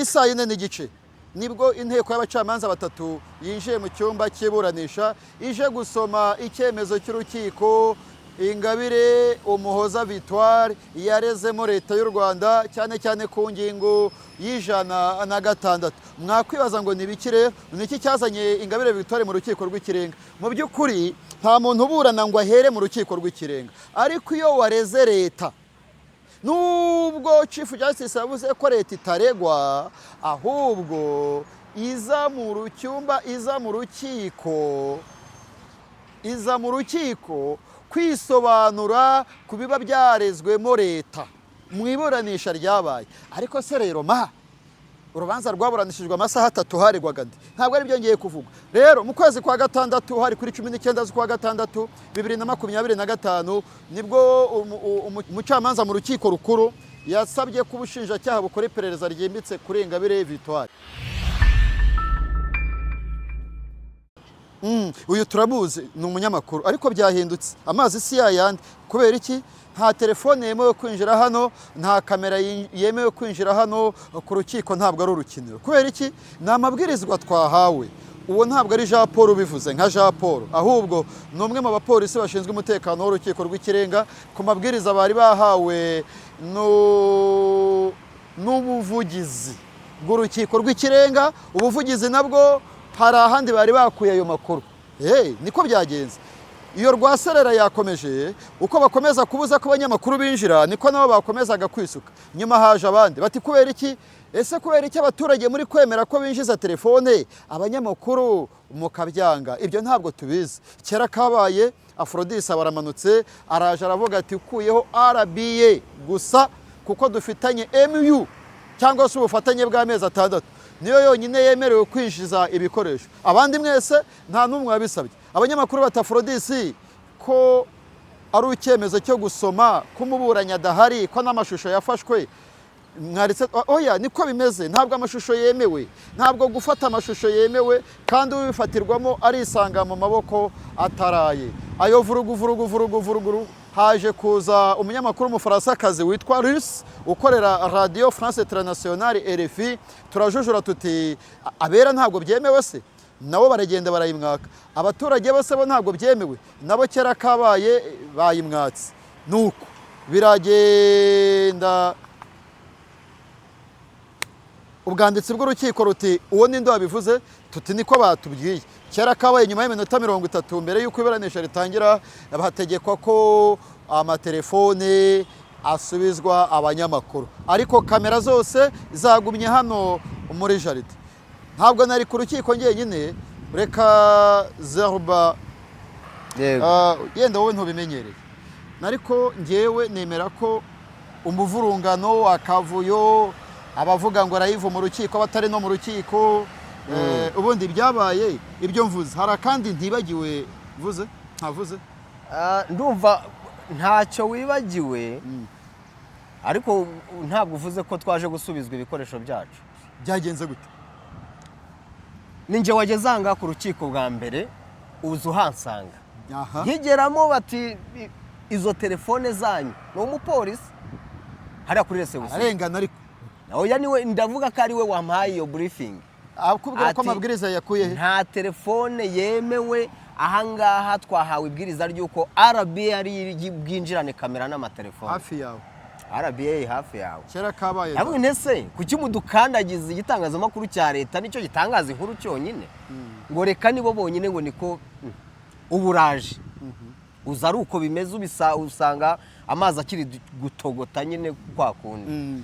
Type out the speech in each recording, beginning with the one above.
Isaa 4:30 nibwo inteko y'abacamanza batatu yinjiye mu cyumba cy'iburanisha ije gusoma icyemezo cy'urukiko Ingabire Umuhoza Victoire yarezemo Leta y'u Rwanda, cyane cyane ku ngingo y'106. Mwakwibaza ngo ni ibiki rero? Ni iki cyazanye Ingabire Victoire mu Rukiko rw'Ikirenga? Mu by'ukuri nta muntu uburana ngo ahere mu Rukiko rw'Ikirenga, ariko iyo wareze leta, nubwo Chief Justice yavuze ko leta itaregwa, ahubwo iza mu cyumba, iza mu rukiko, iza mu rukiko kwisobanura ku biba byarezwemo leta mu iburanisha ryabaye. Ariko se rero ma urubanza rwaburanishijwe amasaha 3, haregwaga nde? Ntabwo ari byo ngiye kuvuga. Rero mu kwezi kwa gatandatu, hari kuri 19 z'ukwa gatandatu 2025, nibwo umucamanza mu Rukiko Rukuru yasabye ko ubushinjacyaha bukora iperereza ryimbitse kuri Ingabire Victoire. Uyu turamuzi, ni umunyamakuru, ariko byahindutse, amazi si yayandi. Kubera iki? Nta telefone yemewe kwinjira hano, nta kamera yemewe kwinjira hano ku rukiko, ntabwo ari urukiniro. Kubera iki? Ni amabwirizwa twahawe. Uwo ntabwo ari Jean Paul ubivuze nka Jean Paul, ahubwo ni umwe mu bapolisi bashinzwe umutekano w'Urukiko rw'Ikirenga, ku mabwiriza bari bahawe n'ubuvugizi bw'Urukiko rw'Ikirenga. Ubuvugizi nabwo hari ahandi bari bakuye ayo makuru. Hey, niko byagenze. Iyo rwaserera yakomeje. Uko bakomeza kubuza ko abanyamakuru binjira, niko nabo bakomezaga kwisuka. Nyuma haje abandi bati: "Kubera iki ese? Kubera iki abaturage muri kwemera ko binjiza telefone, abanyamakuru mukabyanga?" Ibyo ntabwo tubizi. Kera kabaye, Aphrodis baramanutse, araje aravuga ati: "Ukuyeho RBA gusa, kuko dufitanye MU cyangwa se ubufatanye bw'amezi 6, niyo yonyine yemerewe kwinjiza ibikoresho, abandi mwese nta n'umwe wabisabye." Abanyamakuru bati: "Aphrodis, ko ari icyemezo cyo gusoma, ko umuburanyi adahari, ko n'amashusho yafashwe, mwaritse?" "Oya, niko bimeze, ntabwo amashusho yemewe, ntabwo gufata amashusho yemewe, kandi ubifatirwamo arisanga mu maboko ataraye." Ayo vurugu vurugu vurugu vurugu, haje kuza umunyamakuru w'Umufaransakazi witwa Luce ukorera Radio France Internationale, RFI. Turajujura tuti: "Abera ntabwo byemewe se?" Nabo baragenda barayimwaka. Abaturage bose bo ntabwo byemewe nabo, kera kabaye bayimwatse. Nuko biragenda, ubwanditsi bw'urukiko ruti: "Uwo ninde wabivuze?" Tuti: "Niko batubwiye." Kera kabaye, nyuma y'iminota 30 mbere y'uko iburanisha ritangira, bategekwa ko amatelefone asubizwa abanyamakuru, ariko kamera zose zagumye hano muri jardin. Ntabwo nari ku rukiko njyenyine. Reka Zeruba. Yego. Yenda wowe ntubimenyereye, ariko ngewe nemera ko umuvurungano, akavuyo, abavuga ngo arayiva mu rukiko abatari no mu rukiko, ubundi byabaye ibyo mvuze. Hari akandi ntibagiwe mvuze ntavuze? Ndumva ntacyo wibagiwe, ariko ntabwo uvuze ko twaje gusubizwa ibikoresho byacu. Byagenze gute? Ni njye wageze aha ngaha ku rukiko bwa mbere, uza uhansanga. Nkigeramo bati: "Izo telefone zanyu." Ni umupolisi hariya kuri reception. Arengana ariko. Oya, niwe ndavuga ko ari we wampaye iyo briefing. Akubwira ko Ati, amabwiriza yakuye he? "Nta telefone yemewe ahangaha, twahawe ibwiriza ry'uko RBA ari bwinjirane kamera n'amatelefone." Hafi yawe. RBA hafi yawe. Kera kabaye. Ntabwo ntese kuki mudukandagiza? Igitangazamakuru cya leta nicyo gitangaza inkuru cyonyine? Ngo reka, nibo bonyine, ngo niko uburaje uza ari uko bimeze, ubisa usanga amazi akiri gutogota nyine kwa kundi.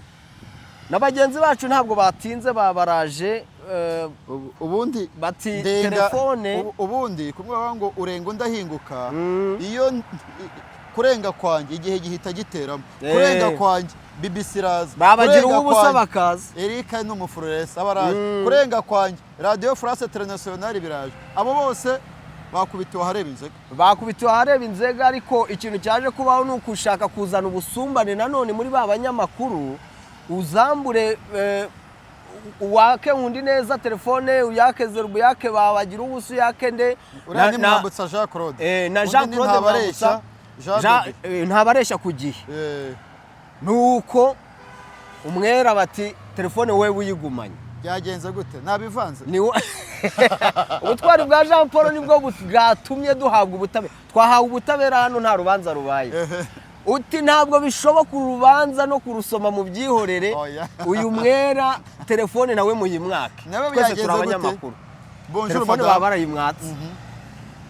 Na bagenzi bacu ntabwo batinze, babaraje Ubundi bati ndenga telefone. Ubundi kumwe bavuga ngo urenga undi ahinguka, iyo kurenga kwanjye igihe gihita giteramo. Kurenga kwanjye BBC iraza. Babagira Kurenga uw'ubusa kwanjye, bakaza. Eric ni umufureresi aba araje. Kurenga kwanjye Radio France Internationale biraje. Abo bose bakubitiwe ahareba inzega. Bakubitiwe ahareba inzega, ariko ikintu cyaje kubaho ni ukushaka kuzana ubusumbane nanone muri ba banyamakuru. Uzambure uwake Nkundi neza telefone, uyake Zerubu, uyake babagira ubusa, uyake nde. Uriya ni Mwambutsa Jean Claude. Na Undi Jean ni Claude Ntabareshya Mwambutsa. Jean Dodi. Ntabareshya ku gihe. Nuko umwera bati Telefone wowe uyigumanye. Byagenze gute? Nabivanze. Ubutwari bwa Jean Paul nibwo bwatumye duhabwa ubutabera. Twahawe ubutabera hano, nta rubanza rubaye. Uti ntabwo bishoboka, urubanza no kurusoma mu byihorere. Oya. Uyu mwera telefone nawe muyimwake. Nawe Twese byagenze turi gute? abanyamakuru. Bonjour, Telefone madame. baba barayimwatse,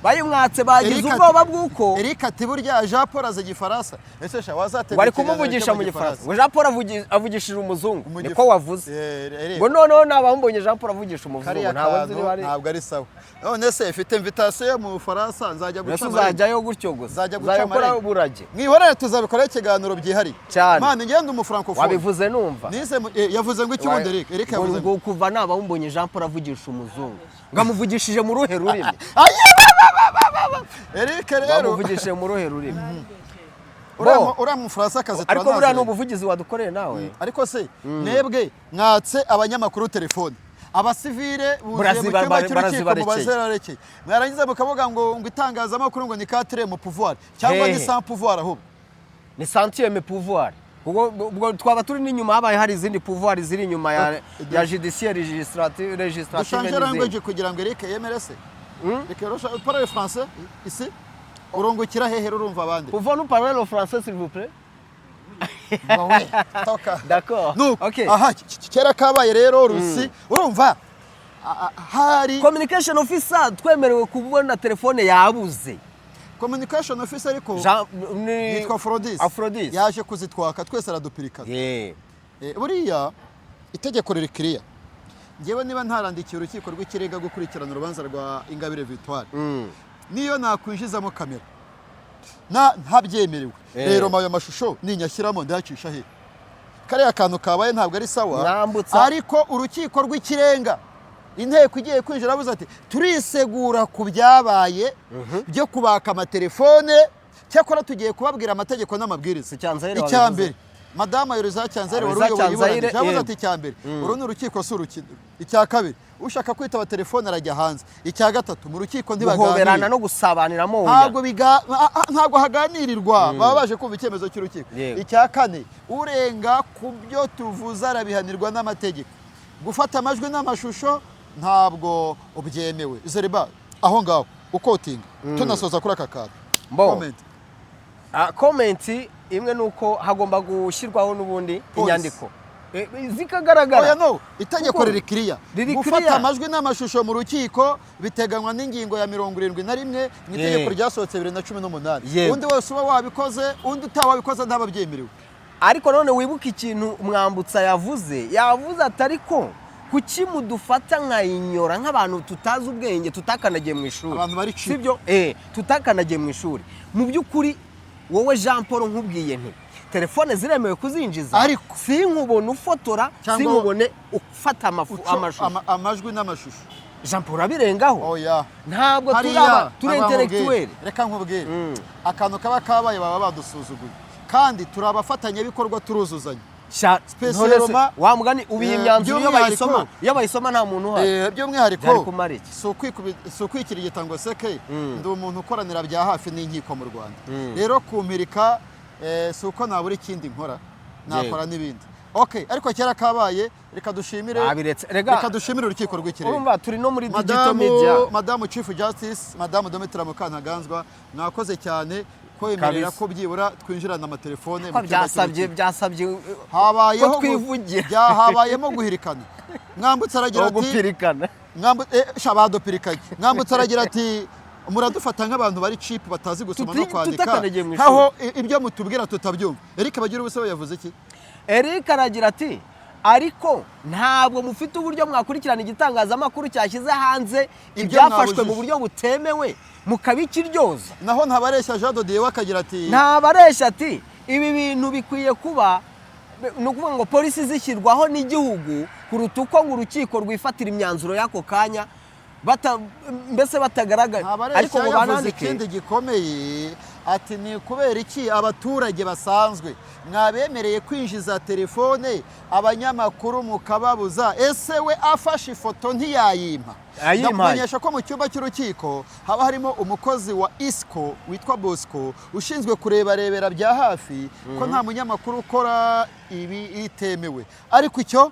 bayimwatse, bagize Eric ubwoba bw'uko Eric ati burya Jean Paul azi igifaransa. Ese sha wazategura wari ikiganiro kumuvugisha cyo mu gifaransa, ngo Jean Paul avugishije umuzungu. Mu Niko wavuze. Eric, Ngo noneho naba mbonye Jean Paul avugisha umuzungu. Kariya Ntabwo nzi kantu niba ari ntabwo ari sawa. None se mfite invitation yo mu Bufaransa, nzajya guca Mbese amarenga? uzajyayo gutyo gusa? Nzajya guca Uzajya ukora amarenga. uburage. Mwihorere, tuzabikoraho ikiganiro byihariye. Cyane. Mani, ngende umufrancophone. Wabivuze numva. Nize yavuze ngo iki wundi? Eric, Eric yavuze ngo Ngo kuva naba mbonye Jean Paul avugisha umuzungu, ngo amuvugishije mu ruhe rurimi? Aye, ba, ba, ba, ba, ba, ba. Eric rero Bamuvugishije mu ruhe rurimi? Uriya Bo. Uriya mufaransa akazi. Ariko buriya ni Turanaziranye. ubuvugizi wadukoreye nawe. Ariko se mwebwe mwatse abanyamakuru telefone, abasivile buzuye mu cyumba cy'urukiko, Barazibarekeye. mubazerarekeye, mwarangiza mukavuga ngo itangazamakuru ngo ni quatre mu pouvoir cyangwa ni Hehe. sans pouvoir ahubwo? Ni centième pouvoir, ubwo ubwo twaba turi n'inyuma, habaye hari izindi pouvoir ziri inyuma ya judiciaire, législative Dushanje n'izindi. Language kugira ngo Eric yemere se. Eric rero parle français ici, urungukira hehe, urumva abandi? Pouvons-nous parler le français, s'il vous plaît? Wowe, toka. D'accord. Nuko Okay. aha kera kabaye rero rusi urumva hari Communication officer twemerewe kubona telefone yabuze. Communication officer ariko Jean ni yitwa Aphrodis. Aphrodis. Yaje kuzitwaka twese aradupirikana. Buriya itegeko riri kiriya. Ngewe niba ntarandikiye urukiko rw'ikirenga gukurikirana urubanza rwa Ingabire Victoire, niyo nakwinjizamo kamera na ntabyemerewe, rero ayo mashusho ninyashyiramo ndayacisha he? Kariya kantu kabaye ntabwo ari sawa. Mwambutsa. Ariko urukiko rw'ikirenga, inteko igiye kwinjira, avuze ati turisegura ku byabaye byo kubaka amatelefone, cyakora tugiye kubabwira amategeko n'amabwiriza. Si Cyanzayire Icya wabivuze? mbere, madamu Elisa Cyanzayire wari Elisa uyoboye Cyanzayire, iburanisha yavuze yego. ati icya mbere, uru ni urukiko si urukino. Icya kabiri, ushaka kwitaba telefone arajya hanze. Icya gatatu, mu rukiko Guhoberana ntibaganira. no gusabaniramo oya. Ntabwo haganirirwa, baba baje kumva icyemezo cy'urukiko. Icya kane, urenga ku byo tuvuze arabihanirwa n'amategeko. Gufata amajwi n'amashusho ntabwo byemewe. Zeriba aho ngaho ukotinga, tunasoza kuri aka kantu. Mbo. Comment. Comment imwe ni uko hagomba gushyirwaho n'ubundi Polisi. inyandiko zikagaragara. Oya, no itegeko Kuko riri kiriya. riri Gufata clear. amajwi n'amashusho mu rukiko biteganywa n'ingingo ya 71 mu itegeko ryasohotse 2018. Undi wese uba wabikoze, undi utawabikoze ntaba abyemerewe. Ariko none wibuke ikintu Mwambutsa yavuze. Yavuze ati ariko kuki mudufata nka inyora, nk'abantu tutazi ubwenge, tutakanagiye mu ishuri? Abantu bari cheap. Sibyo? Tutakanagiye mu ishuri. Mu by'ukuri wowe Jean Paul, nkubwiye nti telefone ziremewe kuzinjiza, Ariko- sinkubone ufotora, Cyangwa- sinkubone ufata amashusho, amajwi n'amashusho. Jean Paul abirengaho. Oya. Ntabwo Hariya, turaba turi ntabwo nkubwire. intellectuel. Reka nkubwire, akantu kaba kabaye, baba badusuzuguye kandi turi abafatanyabikorwa, turuzuzanya. Spécialement- None se, wa mugani ubu iyi myanzuro iyo bayisoma, iyo bayisoma nta muntu uhari, By'umwihariko byari kumara iki? si ukwikirigita ngo seke, ndi umuntu ukoranira bya hafi n'inkiko mu Rwanda. Rero kumpirika si uko nabura ikindi nkora, nakora n'ibindi. Okay, ariko kera kabaye, reka dushimire Babiretse. Rega- reka dushimire urukiko rw'ikirenga. Urumva turi no muri digital media. Madamu Chief Justice, Madamu Domitira Mukantaganzwa, mwakoze cyane kwemerera Kabisa. ko byibura twinjirana amatelefone Ko mu cyumba byasabye cy'urukiko. Byasabye Habayeho ko twivugira. Habayemo guhirikana. Mwambutse aragira No ati gupirikana. Sha badupirikanye. Mwambutse aragira ati muradufata nk'abantu bari cheap, batazi gusoma no kwandika, Tutakanagiye mu ishuri. nkaho ibyo mutubwira tutabyumva. Eric bagira ubusa yavuze iki? Eric aragira ati ariko ntabwo mufite uburyo mwakurikirana igitangazamakuru cyashyize hanze Ibyo ibyafashwe mu mwabujije. buryo butemewe mukabikiryoza. Naho Ntabareshya Jean de Dieu we akagira ati Ntabareshya ati ibi bintu bikwiye kuba, ni ukuvuga ngo polisi zishyirwaho n'igihugu kuruta uko ngo urukiko rwifatira imyanzuro y'ako kanya mbese batagaragara, ariko Ntabareshya ngo yavuze banandike. ikindi gikomeye, ati ni kubera iki abaturage basanzwe mwabemereye kwinjiza telefone, abanyamakuru mukababuza? Ese we afashe ifoto ntiyayimpa? Ayimpaye. Ndakumenyesha ko mu cyumba cy'urukiko haba harimo umukozi wa ISCO witwa Bosco, ushinzwe kurebarebera bya hafi ko nta munyamakuru ukora ibi itemewe. Ariko icyo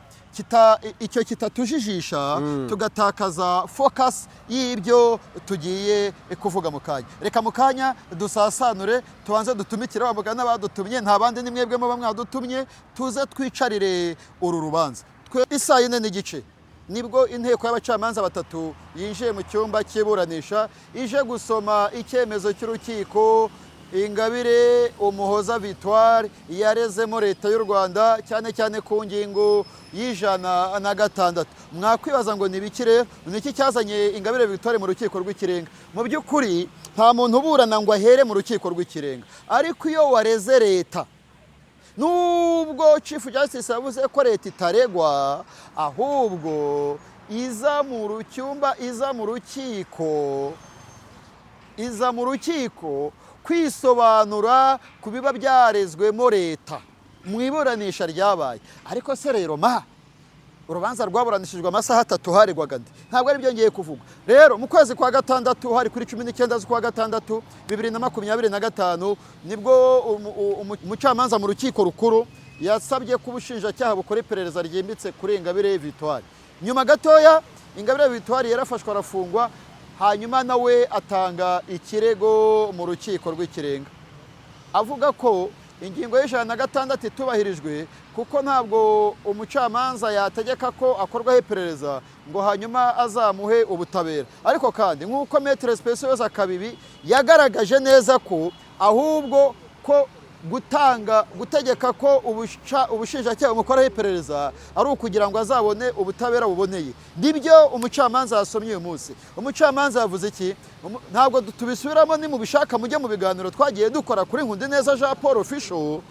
Icyo kitatujijisha tugatakaza focus y'ibyo tugiye kuvuga mu kanya. Reka mu kanya dusasanure, tubanze dutumikire wa mugani abadutumye, nta bandi ni mwebwe muba mwadutumye, tuze twicarire uru rubanza. Twe isaa 4:30 nibwo inteko y'abacamanza batatu yinjiye mu cyumba cy'iburanisha ije gusoma icyemezo cy'urukiko Ingabire Umuhoza Victoire yarezemo Leta y'u Rwanda, cyane cyane ku ngingo y'106. Mwakwibaza ngo ni ibiki rero? Ni iki cyazanye Ingabire Victoire mu Rukiko rw'Ikirenga? Mu by'ukuri nta muntu uburana ngo ahere mu Rukiko rw'Ikirenga, ariko iyo wareze leta, nubwo Chief Justice yavuze ko leta itaregwa, ahubwo iza mu cyumba, iza mu rukiko, iza mu rukiko kwisobanura ku biba byarezwemo leta mu iburanisha ryabaye. Ariko se rero ma urubanza rwaburanishijwe amasaha 3, haregwaga nde? Ntabwo ari byo ngiye kuvuga. Rero mu kwezi kwa gatandatu, hari kuri 19 z'ukwa gatandatu 2025, nibwo umucamanza mu Rukiko Rukuru yasabye ko ubushinjacyaha bukora iperereza ryimbitse kuri Ingabire Victoire. Nyuma gatoya Ingabire Victoire yarafashwe arafungwa, hanyuma nawe atanga ikirego mu Rukiko rw'Ikirenga avuga ko ingingo y'106 itubahirijwe, kuko ntabwo umucamanza yategeka ko akorwaho iperereza ngo hanyuma azamuhe ubutabera. Ariko kandi nk'uko Maître Speciose Kabibi yagaragaje neza ko ahubwo ko gutanga gutegeka ko ubushinjacyaha bumukoraho iperereza ari ukugira ngo azabone ubutabera buboneye. Nibyo umucamanza yasomye uyu munsi. Umucamanza yavuze iki? Ntabwo tubisubiramo, nimubishaka mujye mu biganiro twagiye dukora kuri Nkundineza Jean Paul Official.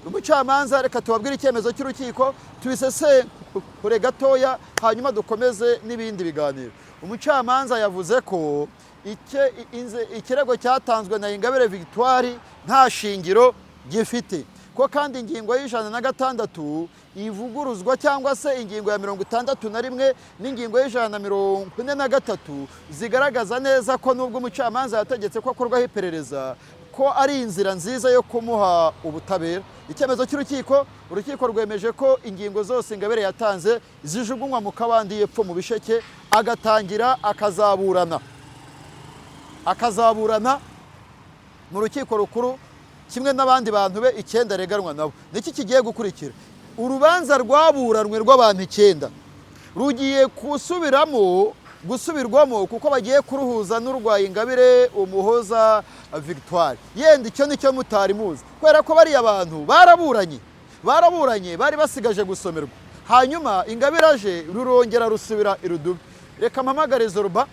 Umucamanza, reka tubabwire icyemezo cy'urukiko, tubisesengure gatoya, hanyuma dukomeze n'ibindi biganiro. Umucamanza yavuze ko ikirego cyatanzwe na Ingabire Victoire nta shingiro gifite, ko kandi ingingo y'106 ivuguruzwa, cyangwa se ingingo ya 61 n'ingingo y'143 zigaragaza neza ko nubwo umucamanza yategetse ko akorwaho iperereza, ko ari inzira nziza yo kumuha ubutabera. Icyemezo cy'urukiko: urukiko rwemeje ko ingingo zose Ingabire yatanze zijugunywa mu kabandi y'epfo mu bisheke, agatangira akazaburana mu Rukiko Rukuru kimwe n'abandi bantu be 9 areganwa nabo. Niki kigiye gukurikira? Urubanza rwaburanwe rw'abantu 9 rugiye gusubirwamo, kuko bagiye kuruhuza n'urwa Ingabire Umuhoza Victoire. Yenda icyo nicyo mutari muzi, kubera ko bariya bantu baraburanye, bari basigaje gusomerwa, hanyuma Ingabire aje rurongera rusubira irudubi. Reka mpamagare Zoruba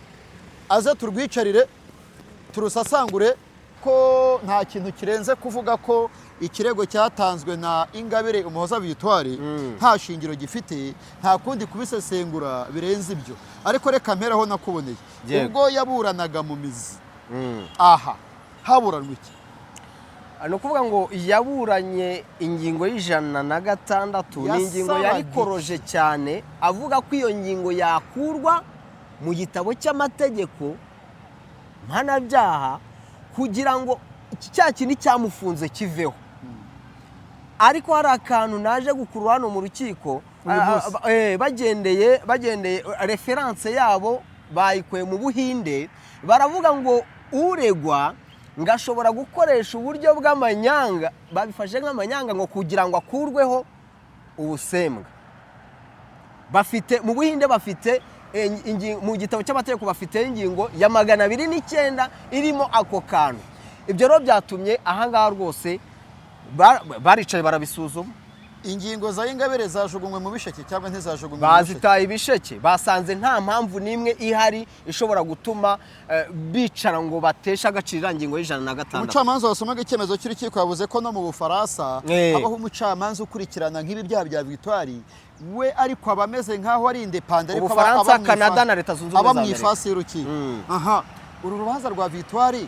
aze turwicarire turusasangure, ko nta kintu kirenze kuvuga ko ikirego cyatanzwe na Ingabire Umuhoza Victoire nta shingiro gifite. Nta kundi kubisesengura birenze ibyo. Ariko reka mperaho nakuboneye. Ubwo yaburanaga mu mizi, aha haburanwa iki? Ni ukuvuga ngo yaburanye ingingo y'106, ni ingingo Yasabaga yarikoroje cyane, avuga ko iyo ngingo yakurwa mu gitabo cy'amategeko mpanabyaha kugira ngo cya kintu cyamufunze kiveho. Ariko hari akantu naje gukurura hano mu rukiko. Uyu munsi. Bagendeye référence yabo bayikuye mu Buhinde, baravuga ngo uregwa ngo ashobora gukoresha uburyo bw'amanyanga, babifashe nk'amanyanga, ngo kugira ngo akurweho ubusembwa. Bafite mu Buhinde, bafite mu gitabo cy'amategeko bafite ingingo ya 209 irimo ako kantu. Ibyo rero byatumye ahangaha rwose baricaye barabisuzuma. Ingingo za Ingabire zajugunywe mu bisheke cyangwa ntizajugunywe mu bisheke? Bazitaye ibisheke, basanze nta mpamvu n'imwe ihari ishobora gutuma bicara ngo bateshe agaciro iriya ngingo y'106. Umucamanza wasomaga icyemezo cy'urukiko yavuze ko no mu Bufaransa habaho umucamanza ukurikirana nk'ibi byaha bya Victoire we, ariko aba ameze nk'aho ari indépendant, ariko Ubufaransa, aba mu Canada na Leta Zunze Ubumwe aba za mu Amerika. ifasi y'urukiko. Aha uru rubanza rwa Victoire,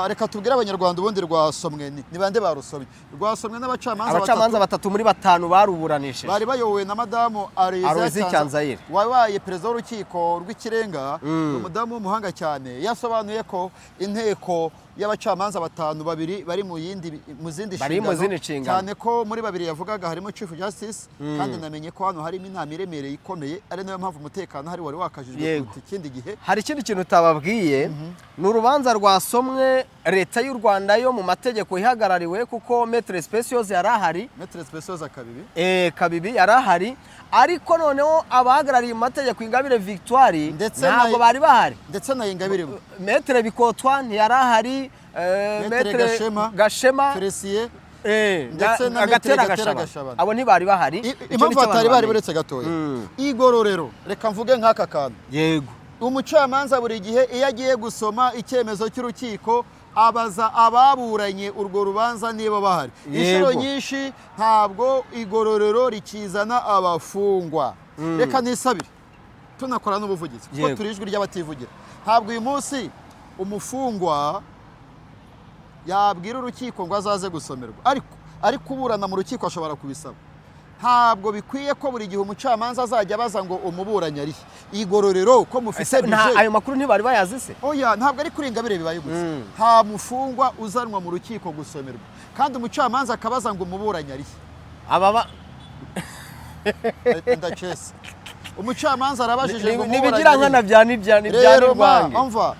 reka tubwire Abanyarwanda ubundi rwasomwe ni bande barusomye. Rwasomwe n'abacamanza Abacamanza batatu batatu muri batanu baruburanishije bari bayobowe na madamu Aloysia Aloysia Cyanzayire. wabaye perezida w'Urukiko rw'Ikirenga. Ni umudamu w'umuhanga cyane. Yasobanuye ko inteko y'abacamanza batanu, babiri bari mu yindi, mu zindi Bari mu zindi nshingano. Cyane ko muri babiri yavugaga harimo Chief Justice, kandi namenye ko hano harimo inama iremereye ikomeye, ari nayo mpamvu umutekano hari wari wakajijwe kuruta ikindi gihe. Hari ikindi kintu utababwiye, ni urubanza rwasomwe Leta y'u Rwanda yo mu mategeko ihagarariwe, kuko Maître Speciose yari ahari. Maître Speciose Kabibi. Kabibi yari ahari, ariko noneho abahagarariye mu mategeko Ingabire Victoire Ndetse ntabwo bari bahari. Ndetse na Ingabire. Maître Bikotwa ntiyari ahari, Maître Maître Gashema, Gashema, Felicien, ndetse na Maître Gatera Gatera Gashabana. Gashabana. Abo ntibari bahari. Icyo Impamvu nicyo batari abantu bari, bamenye. buretse gatoya, igororero, reka mvuge nk'aka kantu. Umucamanza buri gihe iyo agiye gusoma icyemezo cy'urukiko abaza ababuranye urwo rubanza niba bahari. Inshuro nyinshi ntabwo igororero rikizana abafungwa. Reka nisabire, tunakora n'ubuvugizi, kuko turi ijwi ry'abativugira. Ntabwo uyu munsi umufungwa yabwira urukiko ngo azaze gusomerwa, ariko ari kuburana mu rukiko ashobora kubisaba. Ntabwo bikwiye ko buri gihe umucamanza azajya abaza ngo umuburanyi ari he. Igororero ko mufite Ese bije. Ayo makuru ntibari bayazi se? Oya, ntabwo ari kuri Ingabire bibaye gusa. Nta mufungwa uzanwa mu rukiko gusomerwa kandi umucamanza akabaza ngo umuburanyi ari he. Aba Ndakese umucamanza arabajije ngo umuburanyi nibigira ari he. Nkana bya nibya nibya Rero ma nirwange. umva,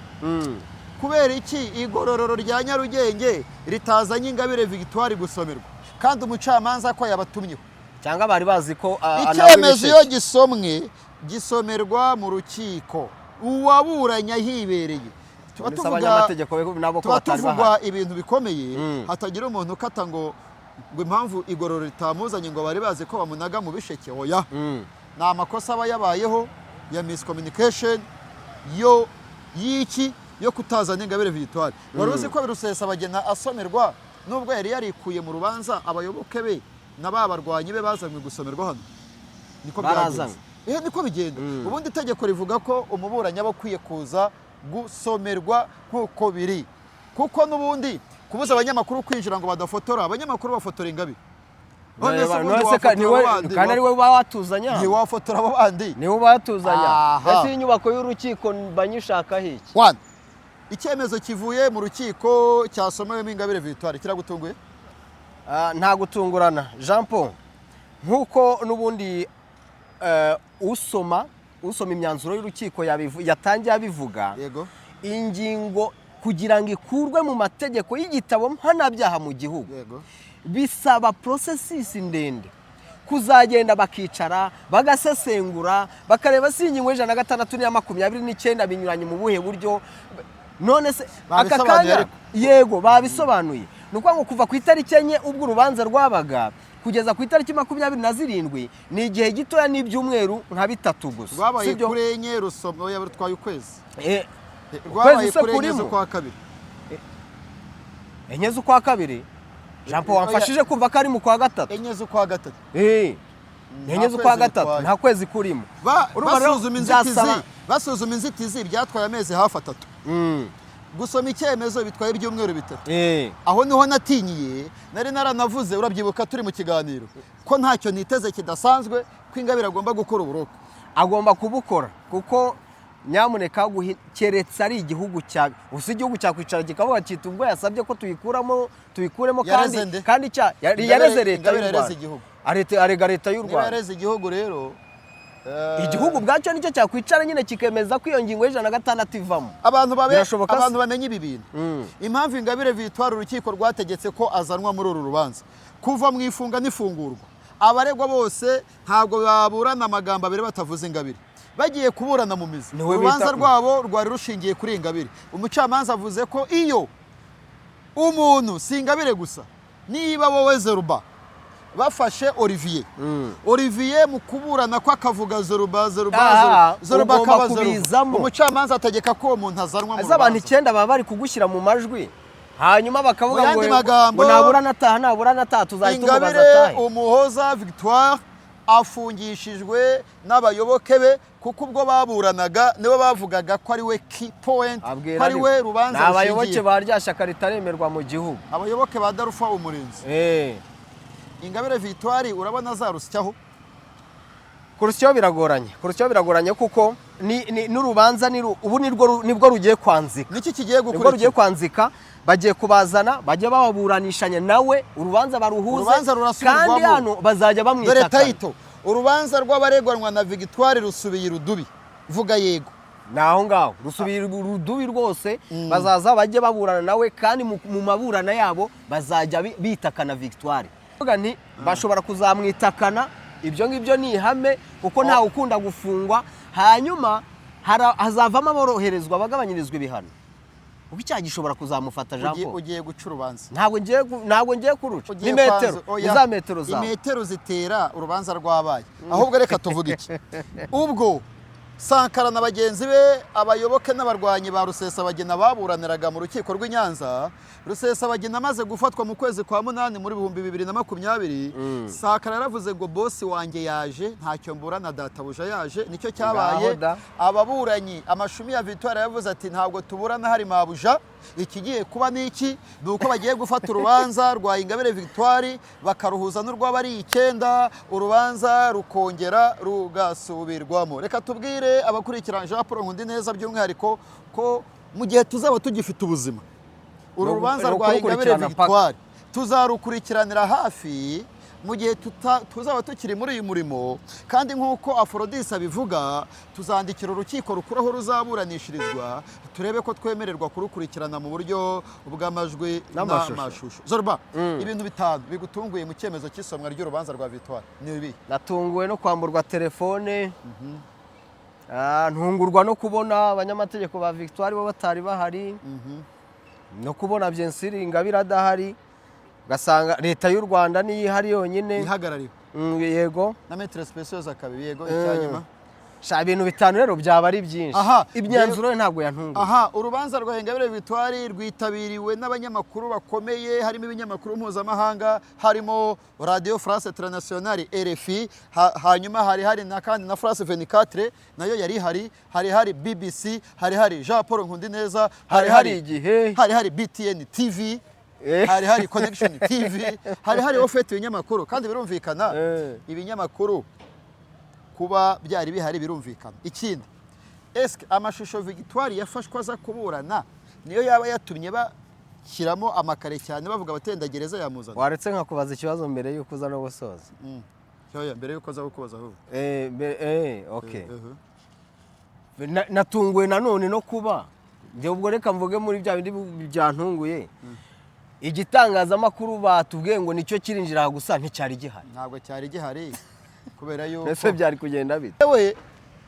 kubera iki igororero rya Nyarugenge ritazanye Ingabire Victoire gusomerwa kandi umucamanza ko yabatumyeho? Cyangwa bari bazi ko Icyemezo iyo gisomwe gisomerwa mu rukiko uwaburanye ahibereye. Tuba tuvuga Abanyamategeko nabo ko tuba batari tuvugwa bahari. Ibintu bikomeye, hatagira umuntu ukata ngo impamvu igororero ritamuzanye ngo bari bazi ko bamunaga mu bisheke. Oya, ni amakosa aba yabayeho ya miscommunication yo y'iki yo kutazana Ingabire Victoire. Wari uzi ko Rusesabagina asomerwa, nubwo yari yarikuye mu rubanza, abayoboke be na ba barwanyi be bazanywe gusomerwa hano? Niko byagenze. Barazanywe. Niko bigenda. Ubundi itegeko rivuga ko umuburanyi aba akwiye kuza gusomerwa nk'uko biri, kuko n'ubundi kubuza abanyamakuru kwinjira ngo badafotora, abanyamakuru bafotora Ingabire. None se ubundi None se wafotora abo bandi? Kandi ari we uba watuzanya. Ntiwafotora abo bandi. Niwe uba watuzanya. Aha. Ese iyi nyubako y'urukiko banyishakaho iki? One. Icyemezo kivuye mu rukiko cyasomewemo Ingabire Victoire kiragutunguye? Nta gutungurana, Jean Paul, nk'uko n'ubundi usoma imyanzuro y'urukiko yatangiye abivuga. Ingingo kugira ngo ikurwe mu mategeko y'igitabo mpanabyaha mu gihugu bisaba processus ndende, kuzagenda bakicara bagasesengura, bakareba si ingingo y'106 n'iya 29 binyuranye mu buhe buryo. None se aka Babisobanuye kanya ariko. Yego, babisobanuye. Ni ukuvuga ngo kuva ku itariki 4 ubwo urubanza rwabaga kugeza ku itariki 27 ni igihe gitoya, n'ibyumweru nka 3 gusa. Rwabaye Sibyo? kuri 4, rusoma, oya, rutwaye ukwezi. Rwabaye Ukwezi se kuri 4 kurimo? z'ukwa kabiri. 4 z'ukwa kabiri, Jean Paul, wamfashije kumva ko ari mu kwa gatatu. 4 z'ukwa gatatu. Ni 4 Nta z'ukwa kwezi gatatu. bitwaye. Nta kwezi kurimo. Urumva rero Basuzuma inzitizi, basuzuma inzitizi byatwaye amezi hafi 3. Gusoma icyemezo bitwaye ibyumweru 3. Aho niho natinyiye. Nari naranavuze, urabyibuka turi mu kiganiro, ko ntacyo niteze kidasanzwe, ko Ingabire agomba gukora uburoko. Agomba kubukora, kuko nyamuneka keretse ari igihugu cya usa, igihugu cyakwicara kikavuga kiti ubwo yasabye ko tuyikuramo tuyikuremo, kandi Yareze nde? kandi cya yareze Leta Ingabire y'u yareze Rwanda. igihugu. Arega Leta y'u Niba Rwanda. yareze igihugu rero, Igihugu ubwacyo nicyo cyakwicara nyine kikemeza ko iyo ngingo y'106 ivamo. Abantu babe Birashoboka se? Abantu bamenye ibi bintu. Impamvu Ingabire Victoire urukiko rwategetse ko azanwa muri uru rubanza, kuva mu ifunga n'ifungurwa, abaregwa bose ntabwo baburana amagambo abiri batavuze Ingabire. Bagiye kuburana mu mizi, Niwe urubanza rwabo rwari rushingiye kuri Ingabire. Umucamanza avuze ko iyo umuntu, si Ingabire gusa, niba wowe Zeruba bafashe Olivier, Olivier mu kuburana ko akavuga Zeruba, Zeruba, Aha, Zeruba, ugomba akaba Zeruba, kubizamo. umucamanza ategeka ko uwo muntu azanwa mu Ese abantu rubanza. 9 baba bari kugushyira mu majwi, hanyuma bakavuga Mu yandi ngo magambo, ngo nabura nataha, nabura nataha, tuzahita tumubaza Ingabire atahe. Umuhoza Victoire afungishijwe n'abayoboke be, kuko ubwo baburanaga nibo bavugaga ko ari we key point, Abwira ko ari we rubanza ni abayoboke rushingiye. ba rya shyaka ritaremerwa mu gihugu. Abayoboke ba Darufa Umurinzi. Ingabire Victoire urabona azarusyaho Kurusyaho biragoranye, kurusyaho biragoranye, kuko n'urubanza ubu nibwo rugiye kwanzika. Niki kigiye Nibwo rugiye gukurikira? kwanzika. Bagiye kubazana, bajye bababuranishanya nawe, urubanza baruhuze. Urubanza rurasubirwamo. Kandi hano bazajya Dore bamwitakana. Title: urubanza rw'abaregwanwa na Victoire rusubiye irudubi. Vuga yego. Ni aho ngaho rusubira urudubi rwose. Bazaza bajye baburana nawe, kandi mu maburana yabo bazajya bitakana Victoire. Vuga nti bashobora kuzamwitakana, ibyo ngibyo ni ihame, kuko ntawe ukunda gufungwa. Hanyuma hazavamo aboroherezwa, bagabanyirizwa ibihano, kuko icyaha gishobora kuzamufata, Jean Ugiye Paul. Ugiye guca urubanza. Ntabwo ngiye kuruca. Ugiye Ni metero. kwanza- oya, Ni za metero zawe. Imetero zitera urubanza rwabaye. Ahubwo reka tuvuge iki: ubwo Sankara na bagenzi be, abayoboke n'abarwanyi ba Rusesabagina, baburaniraga mu rukiko rw'i Nyanza, Rusesabagina amaze gufatwa mu kwezi kwa munani muri 2020, Sankara yaravuze ngo: "Bosi wanjye yaje, ntacyo mburana, databuja yaje." Nicyo cyabaye. Ngaho da. Ababuranyi amashumi ya Victoire yavuze ati: "Ntabwo tuburana hari mabuja." Ikigiye kuba ni iki? Ni uko bagiye gufata urubanza rwa Ingabire Victoire bakaruhuza n'urw'abari icyenda, urubanza rukongera rugasubirwamo. Reka tubwire abakurikirana Jean Paul Nkundineza by'umwihariko ko mu gihe tuzaba tugifite ubuzima, uru Ni rubanza ni rwa Ingabire ukurukurikirana paka. Victoire tuzarukurikiranira hafi mu gihe tuzaba tukiri muri uyu murimo. Kandi nk'uko Aforodisi abivuga, tuzandikira urukiko rukuru aho ruzaburanishirizwa, turebe ko twemererwa kurukurikirana mu buryo bw'amajwi n'amashusho. N'amashusho. Zorba, ibintu bitanu bigutunguye mu cyemezo cy'isomwa ry'urubanza rwa Victoire ni ibi? Natunguwe no kwamburwa telefone. Ntungurwa no kubona abanyamategeko ba Victoire bo batari bahari, no kubona bien sûr Ingabire adahari, ugasanga leta y'u Rwanda niyo ihari yonyine. Ihagarariwe Yego. na Maître Speciose Akabibi. Yego, icyanyuma? Sha, ibintu bitanu rero byaba ari byinshi. Aha, Imyanzuro ye ntabwo yantunguye. Aha, urubanza rwa Ingabire Victoire rwitabiriwe n'abanyamakuru bakomeye, harimo ibinyamakuru mpuzamahanga, harimo Radio France Internationale, RFI, hanyuma hari na kandi na France 24 nayo yari ihari, hari BBC, hari Jean Paul Nkundineza, hari Igihe. hari BTN TV, hari Connection TV, hari ofete ibinyamakuru. Kandi birumvikana, ibinyamakuru kuba byari bihari birumvikana. Ikindi, eske amashusho Victoire yafashwe aza kuburana niyo yaba yatumye bashyiramo amakare cyane, bavuga batenda gereza yamuzana? Waretse nkakubaza ikibazo mbere y'uko uza no gusoza? Yoya, mbere y'uko aza kukubaza ahubwo. Okay. Natunguwe nanone no kuba njye, ubwo reka mvuge muri bya bindi byantunguye, igitangazamakuru batubwiye ngo nicyo kirinjira aha gusa nticyari gihari. Ntabwo cyari gihari kubera yuko Mbese byari kugenda bite? Yewe,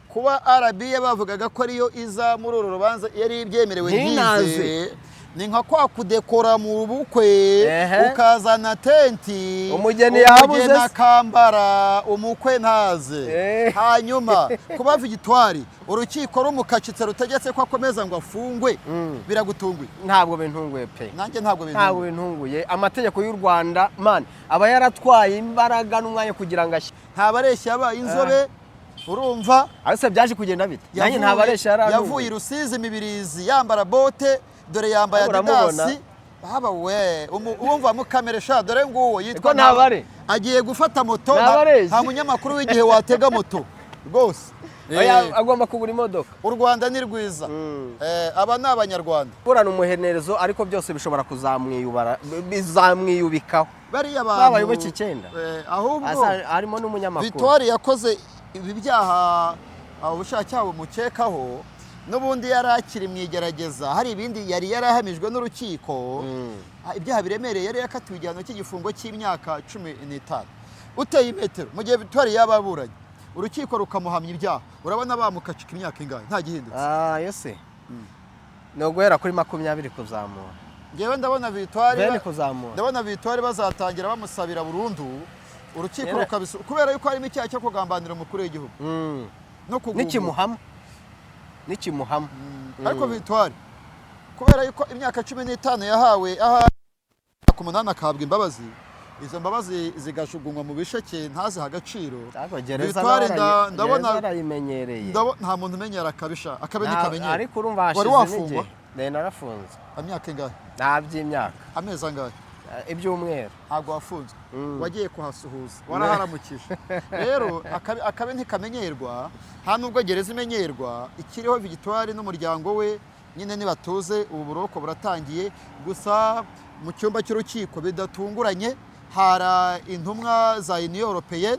kuba RBA bavugaga ko ariyo iza muri uru rubanza yari ibyemerewe, Ntinaze. ntize. Ni nka kwa kudekora mu bukwe, ukazana tenti, Umugeni yabuze umugeni se. akambara, umukwe ntaze. Hanyuma kuba Victoire urukiko rumukacitse, rutegetse ko akomeza ngo afungwe, biragutunguye? Ntabwo bintunguye pe. Nanjye ntabwo Ntabwo bintunguye. bintunguye. Amategeko y'u Rwanda, man, aba yaratwaye imbaraga n'umwanya kugira ngo ashyire Ntabareshya yabaye inzobe, urumva? Ariko byaje kugenda bite? Nanjye ntabareshya yarantunguye. Yavuye i Rusizi Mibirizi yambara bote, dore yambaye Uramubona? Adidas. Haba we, uwumva mukamere sha, dore nguwo yitwa Eko ntabare. Agiye gufata moto. Ntabareshya. Nta munyamakuru w'igihe watega moto rwose. Oya, agomba kugura imodoka. U Rwanda ni rwiza. Aba ni Abanyarwanda. Burana umuhenerezo, ariko byose bishobora kuzamwiyubara, bizamwiyubikaho. Bariya bantu Babayoboke icyenda. Ahubwo Harimo n'umunyamakuru. Victoire yakoze ibi byaha ubushakiye bumukekaho, n'ubundi yari akiri mu igerageza, hari ibindi yari yarahamijwe n'urukiko, ibyaha biremereye, yari yakatiwe igihano cy'igifungo cy'imyaka 15. Uteye imetero, mu gihe Victoire yaba aburanye urukiko rukamuhamya ibyaha, urabona bamukacika imyaka ingahe nta gihindutse? Ah, yose ni uguhera kuri 20 kuzamura. Ngewe ndabona Victoire Bene kuzamura. Ndabona Victoire bazatangira bamusabira burundu, urukiko rukabisu, kubera yuko harimo icyaha cyo kugambanira umukuru w'igihugu no kugumura. Nikimuhama, nikimuhama. Ariko Victoire, kubera yuko imyaka 15 yahawe, aha ku munani akahabwa imbabazi, izo mbabazi zigajugunywa mu bisheke ntazihe agaciro. Ariko gereza Victoire nawe ndabona gereza arayimenyereye. Nta muntu umenyera akabisha akabe ntikamenyera. Ariko urumva Wari hashize wafungwa? n'igihe. Nari narafunze. Imyaka ingahe? Nta by'imyaka. Amezi angahe? Ibyumweru. Ntabwo wafunzwe, wagiye kuhasuhuza, waraharamukije. Rero akabi ntikamenyerwa, nta nubwo gereza imenyerwa. Ikiriho, Victoire n'umuryango we nyine nibatuze, ubu buroko buratangiye. Gusa mu cyumba cy'urukiko bidatunguranye hari intumwa za Union Européenne,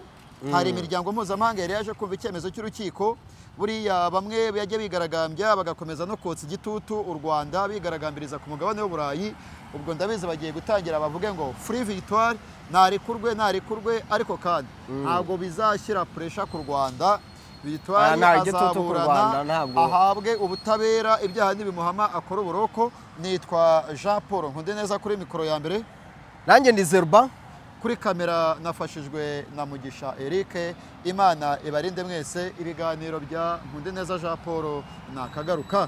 hari imiryango mpuzamahanga yari yaje kumva icyemezo cy'urukiko. Buriya bamwe bajya bigaragambya, bagakomeza no kotsa igitutu u Rwanda, bigaragambiriza ku mugabane w'Uburayi. Ubwo ndabizi bagiye gutangira bavuge ngo "Free Victoire, narekurwe, narekurwe." Ariko kandi ntabwo bizashyira pressure ku Rwanda. Victoire Ah, nta gitutu ku azaburana, Rwanda, ntabwo. ahabwe ubutabera, ibyaha nibimuhama akora uburoko. Nitwa Jean Paul Nkundineza kuri mikoro ya mbere. Nanjye ndi Zerba. Kuri kamera nafashijwe na Mugisha Eric. Imana ibarinde mwese. Ibiganiro bya Nkundineza Jean Paul nakagaruka.